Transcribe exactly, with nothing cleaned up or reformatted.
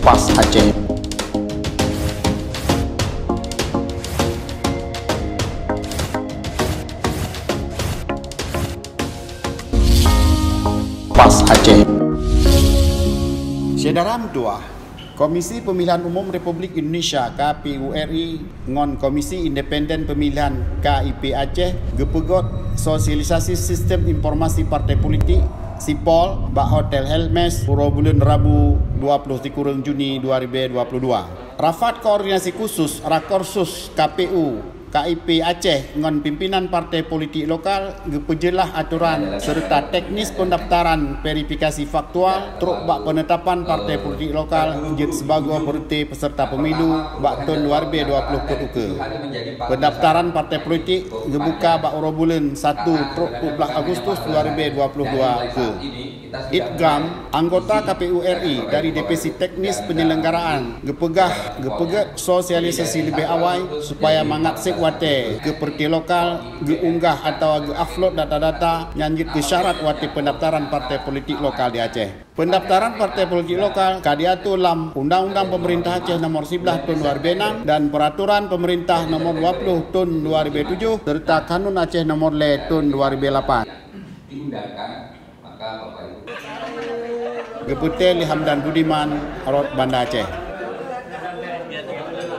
Pas Aceh. Pas Aceh. Syedara meutuah, Komisi Pemilihan Umum Republik Indonesia, K P U R I, ngon Komisi Independen Pemilihan, K I P, Aceh geupeugöt sosialisasi sistem informasi partai politik, Sipol, bak Hotel Hermes, uroe buleuen Rabu, dua ploh sikureueng Juni dua ribu dua puluh dua. Rapat koordinasi khusus Rakorsus K P U, K I P Aceh ngon pimpinan partai politik lokal geupeujeulaih atoran serta teknis pendaftaran verifikasi faktual trok bak penetapan partai politik lokal jeuet sibagoe beureuti peserta pemilu bak thon dua ribu dua puluh peuet ukeue. Pendaftaran partai politik geubuka bak uroe buleuen satu trok peuet blah Agustus dua ribu dua puluh dua ukeue. Idgam, anggota K P U R I dari Divisi Teknis Penyelenggaraan geupeugah geupeugét sosialisasi leubeh awai supaya mangat seb watée keu partai lokal geuunggah atawa geu-upload data-data nyang jeuet keu syarat watée pendaftaran partai politik lokal di Aceh. Pendaftaran partai politik lokal ka diatur lam Undang-Undang Pemerintah Aceh Nomor Siblaih Thon dua ribu enam dan Peraturan Pemerintah Nomor dua puluh Thon dua ribu tujoh serta Kanun Aceh Nomor lhée Thon dua ribu lapan. Geupeutée lé Hamdan Budiman, rot Banda Aceh.